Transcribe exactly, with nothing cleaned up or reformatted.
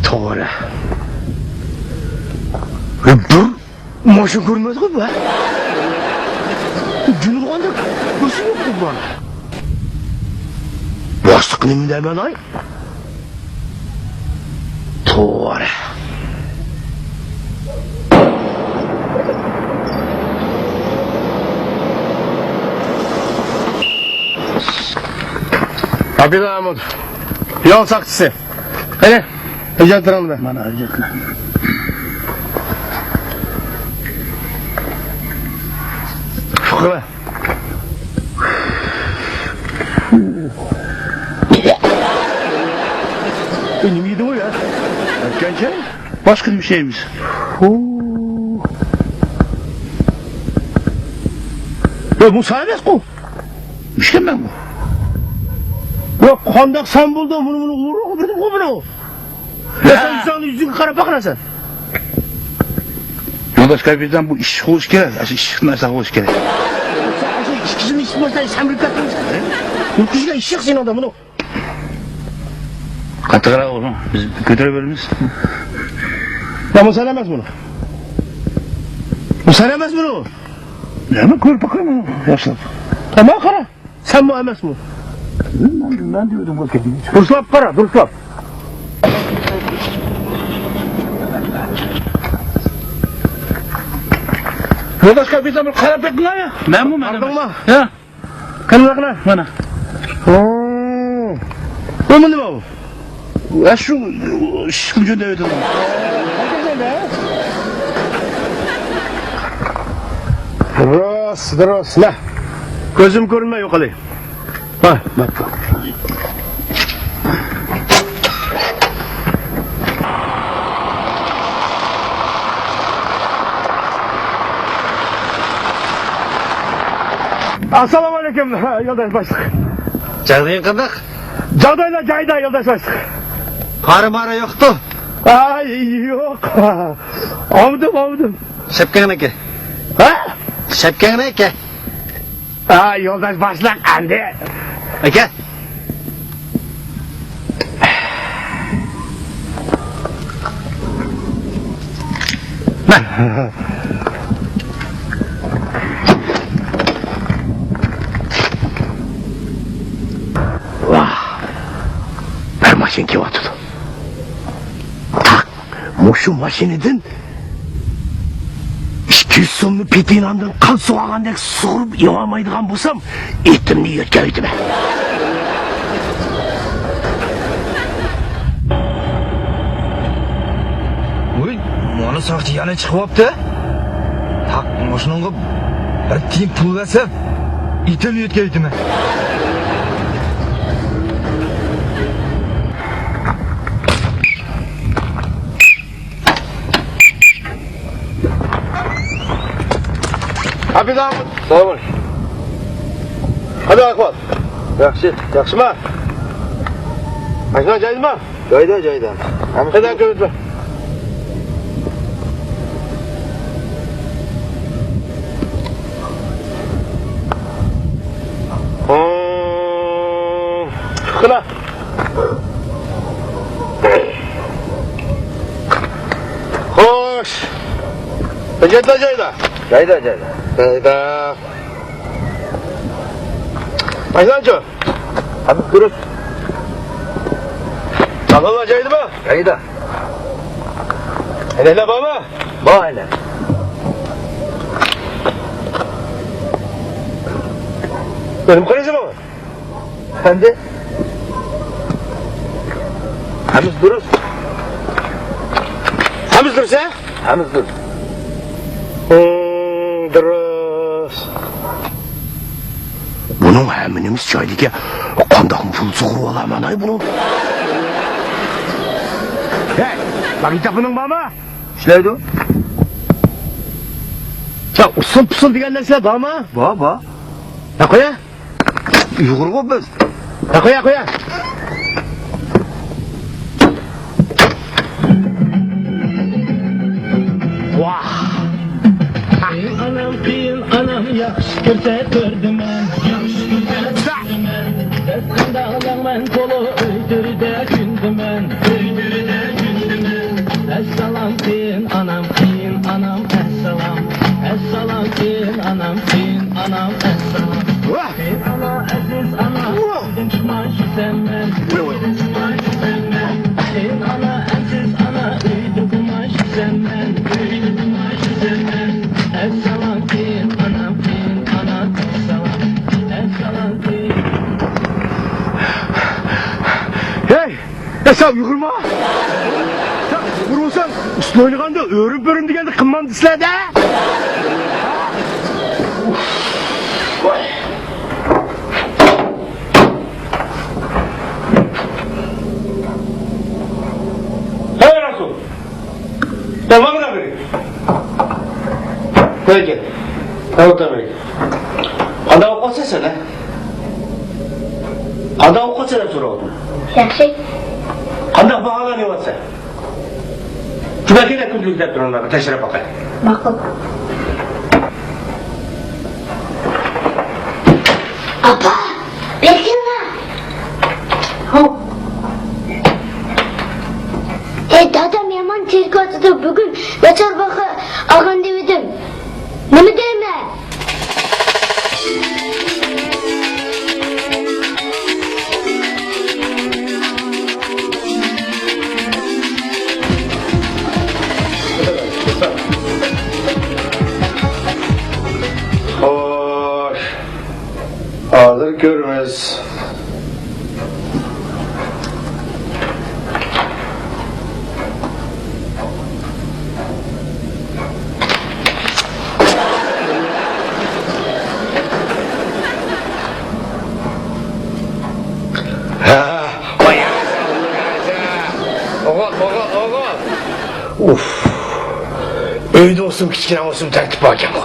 توغرا. بىر ماشىنا كۆرمەيدىغۇ بۇ. جۇنۇلغاندەك بىرسى يوق بۇ. باشلىق نېمە دەيمەن ئاي؟ توغرا. كاپىتان ئامۇت، يول ساقچىسى. قېنى، ھۆججەتلىرىڭنى بەر. مانا ھۆججەتلەر. پۇقرا. نېمە يېدىڭ يا؟ ئەتكەنچە باشقا نېمە ئىشلەيمىز؟ يا، بۇ سەن ئەمەسقۇ؟ ئىشكەنمەن بۇ. يا، قانداق سەن بولدۇڭ؟ بۇنى، بۇنى ئۇرۇپ بىردىن قوپىدۇ. يا، سەن ئىنساننىڭ يۈزىگە قاراپ باقىسەن. يولداش كاپىتان، بۇ ئىششىق بولۇشى كېرەك. ئاشۇ ئىششىقتىن ئاشۇنداق بولۇشى كېرەك. ئاشۇ ئىششىق بولسا، سەن بىر كاتتىمىسەن؟ يوق، ئىششىق سېنىڭدە، بۇنى. قاتتىقراق بولۇڭ، بىز كۆتۈرۈپ بېرىمىز. يا، بۇ سەن ئەمەس بۇنى. بۇ سەن ئەمەس بۇنى. يا، مەن كۆرۈپ باقايمەن، ياخشىلاپ. تامام قارا. سەنمۇ ئەمەسمۇ؟ مەن، مەن دېۋىدىم، بۇ كەتتى. دۇرۇسلاپ قارا، دۇرۇسلاپ. يولداش كاپىتان، بىر قاراپ بېقىڭلار يا. مەنمۇ، مەن قارىدىڭمۇ؟ ئەمەس. يا. قېنى، قېنى. مانا. ھو. بۇ نېمە بۇ؟ ئە، شۇ ئىششىقنى جۆندەپ ئۆتىدۇ. راست، راست. مە. كۆزۈم كۆرمەي يوقىلى. ھە. ئەسسالامۇ ئەلەيكۇم، يولداش باشلىق. جاغدىيىڭ قانداق؟ جاغدايلار جايىدا، يولداش باشلىق. پارا-مارا يوقتۇ؟ ئاي، يوق. ئاۋۇدۇم، ئاۋۇدۇم. شەپكەڭنىكى. ھە؟ شەپكەڭنىكى. ھە، يولداش باشلىق، ئەمدى. ئاكا. ۋاھ، بىر ماشىنا كېلىۋاتىدۇ. تاق، مۇشۇ ماشىنىدىن ئىككى يۈز سومنى پېتىنامدىن قان سۇغارغاندەك سۇغۇرۇپ يېۋالمايدىغان بولسام، ئېتىمنى يۆتكەۋېتىمەن. ۋۇي، مانا ساقچى يەنە چىقىۋاپتۇ. تاق، مۇشۇنىڭغا بىر تىيىن پۇل بەرسەم، ئېتىمنى يۆتكەۋېتىمەن. ئابىدام. سالام ئەلەيكۇم. قانداق ئەھۋال؟ ياخشى. ياخشىما؟ ماشىنا جايدىما؟ جايدا، جايدا. قانداق كۆرۈنۈپ تۇر؟ ھىم. قىلا. خوش. ھۆججەتلەر جايدا؟ جايدا، جايدا. جايدا. ماشىنىچۇ؟ ھەممىسى دۇرۇس. تالونلار جايدىمۇ؟ جايدا. ئەينەكلەر بارمۇ؟ بار ئەينەك. ئۆلۈم قارىسىمۇ؟ ئەپەندى؟ ھەممىسى دۇرۇس. ھەممىسى دۇرۇس، ھە؟ ھەممىسى دۇرۇس. ھىم، دۇرۇس. بۇنىڭ ھەممە نېمىسى جايىدىكەن. قانداق پۇل سۇغۇرۇۋالامەن ئاي بۇنىڭ؟ ھەي، ماگنىتوفونۇڭ بارمۇ؟ ئىشلەيدۇ. يا، ئۇسسۇل-پۇسسۇل دېگەن نەرسىلەر بارمۇ؟ بار، بار. يا، قويە. ئۇيغۇرغۇ بىز. يا، قويە، قويە. ۋاھ. كۆرسەتتۈردۈمەن، ياخشى كۆرسەتتۈردۈمەن. دەسسىدە ئالىڭمەن، تولا ئۆيدۈردە كۈندىمەن، ئۆيدۈردە كۈندىمەن. ئەسسالام قېيىن ئانام، قېيىن ئانام، ئەسسالام. ئەسسالام قېيىن ئانام، قېيىن ئانام، ئەسسالام. ۋاھ! قېيىن ئانا، ئەزىز ئانا، ۋاھ! ئۆيدىن چىقماي يۈرسەممەن، ۋاھ، ۋاھ! ئۆيدىن چىقماي يۈرسەممەن. قېيىن ئانا، ئەزىز ئانا، ئۆيدە تۇرماي يۈرسەممەن، ئۆيدە تۇرماي يۈرسەممەن. ئەسسالام قېيىن ئانام، قېيىن ئانام، ئەسسالام. ئەسسالام قېيىن. ھەي! ئە، سەن ئۇيغۇرما؟ سەن ئۇيغۇر بولساڭ، ئۇسسۇل ئوينىغاندا ئۆرۈم-پۆرۈم دېگەندە قىلمامدۇ سىلەردە؟ ھەي، رەسۇل! يا ماڭا بېرىڭ. بەرگىن. ئەۋەتەمەن. قانداق ئوقۇۋاتىسەن سەن، ھە؟ قانداق ئوقۇۋاتىسەن دەپ سوراۋاتىمەن. ياخشى. قانداق باھالار ئېلىۋاتىسەن؟ شۇنداق كېلە كۈندىلىك دەپتىرىڭلارغا تەكشۈرۈپ باقاي. ماقۇل. ئاپا! بېرىڭلار. ھو. ئەي دادا، مېھمان كىرىۋاتىدۇ، بۈگۈن ناچار باھا ئالغان دېۋىدىم. نېمە دەيمەن؟ خوش. ھازىر كۆرىمىز. ھە، ۋاي، ئوغۇل، ئوغۇل، ئوغۇل. ئۇف. ئۆيدە بولسۇن، كىچىككىنە بولسۇن، تەرتىپ باركەنغۇ.